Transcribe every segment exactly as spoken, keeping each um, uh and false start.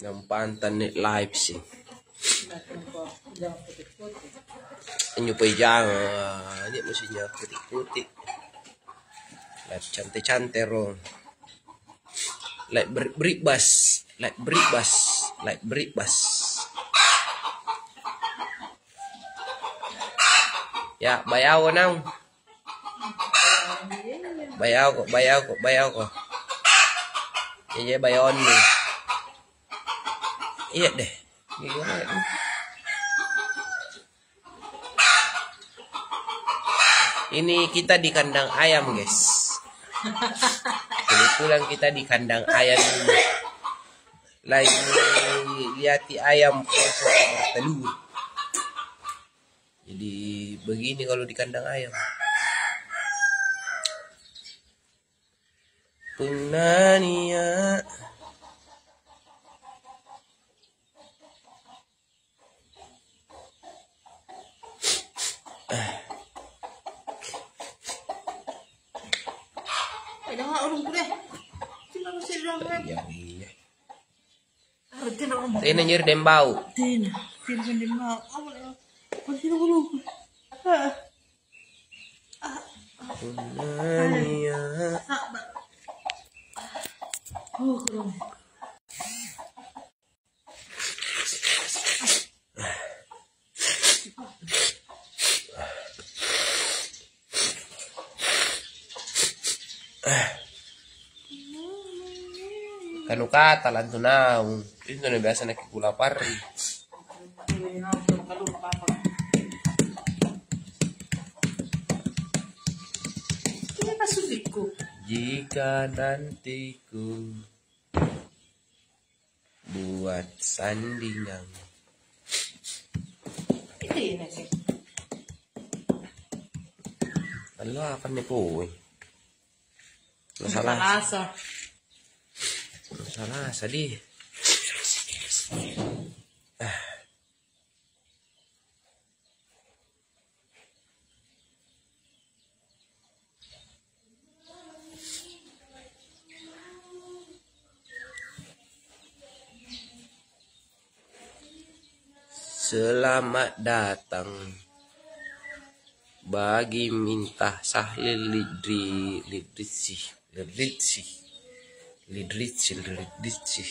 Nampa tanne live sih. Injo pejang, ini musimnya putik-putik. Live cante-cante ro. Live ber-, beribas, live beribas, live beribas. Ya, bayao naung. Bayao ko, bayao ko, bayao ko. Iya, bayao ni. Iya deh. Iya, iya. Ini kita di kandang ayam, guys. Kebetulan kita di kandang ayam ini. Lagi liati ayam bertelur. Jadi begini kalau di kandang ayam. Punna nia'. Iya, iya. Tena nyeri dembau. Tena, tena dembau. Apa ya? Apa sih dulu? Ah. Ah. Punna nia'. Sabar. Oh, kurang. Kanukata lantu naung. Itu na biasa nakke kulaparri. Jika nantiku buat sandingang. Allo apa ne poi? Masalah. Masalah. Masalah sedih. Selamat datang bagi minta sahlil lidri, lidritsi, lidritsi, lidritsi, lidritsi.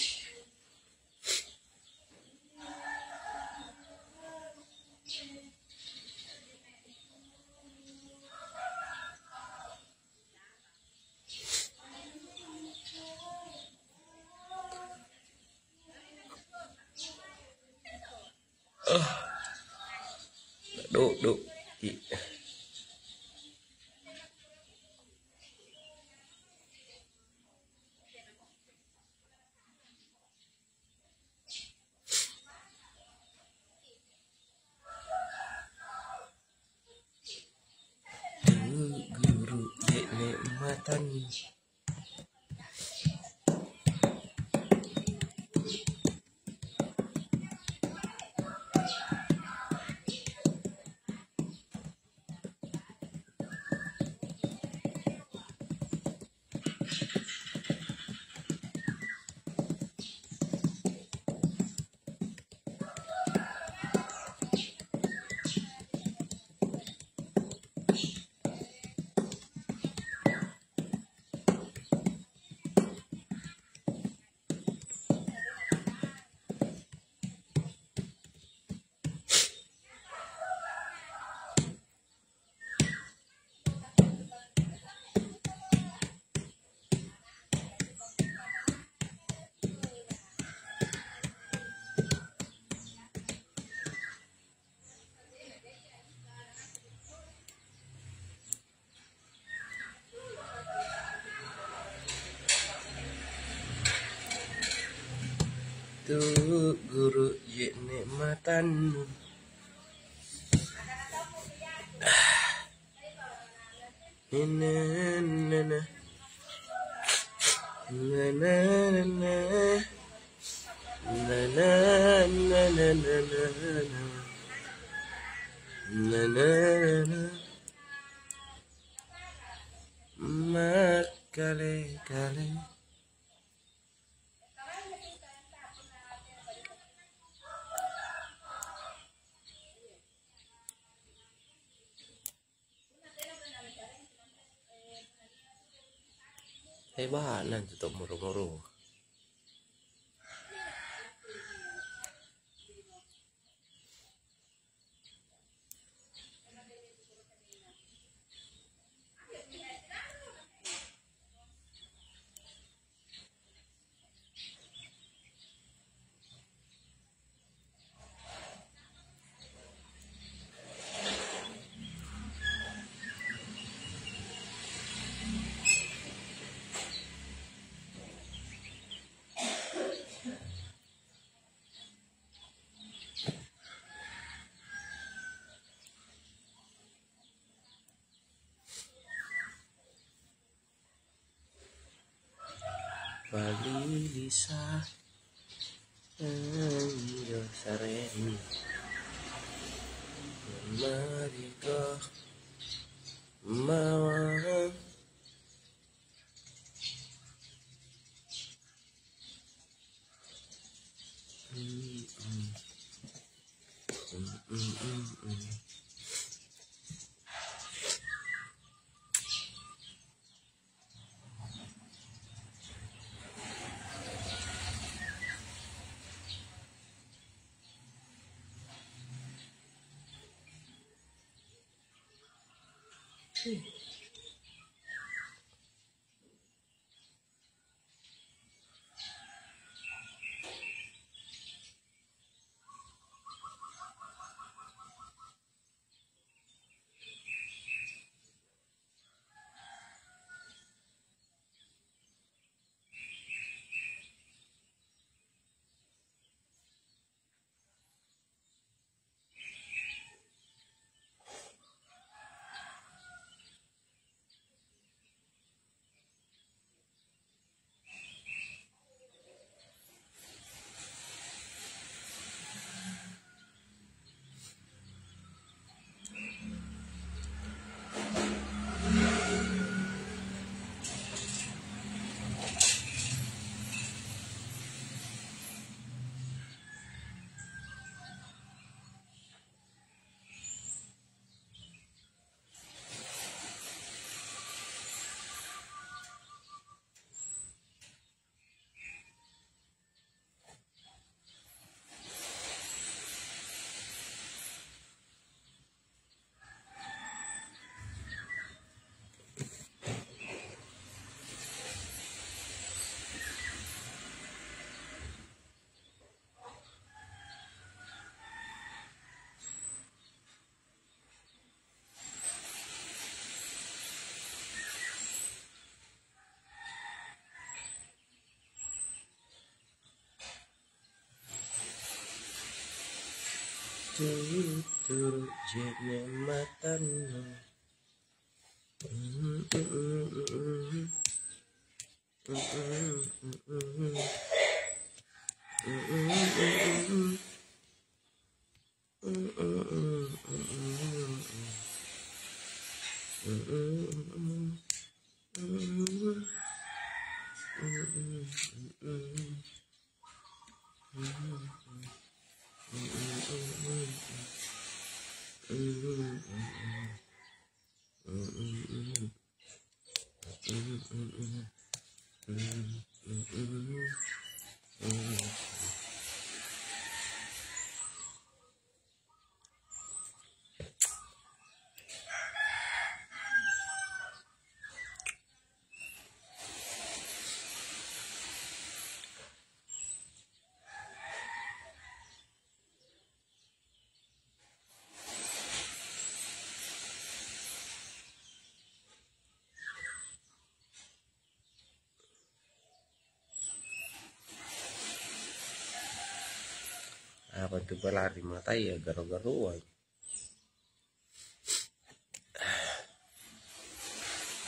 Duh, duh. Guru je'ne' matannu. Tu guru je'ne' matannu. Na, na, na, na. Na, na, na, na. Na, na, na, na. Na, na, na, na. Makkale-kale. Teba'na antu to moro-moro. Balilisa anjo saremi. Mariko mawang. Tutturu je'ne' matannu. Apa tu pelari mataya garo-garoa.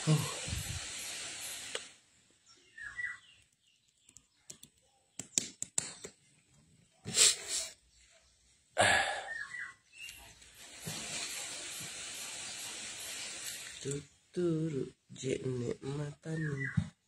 Huh. Tutturu je'ne' matannu.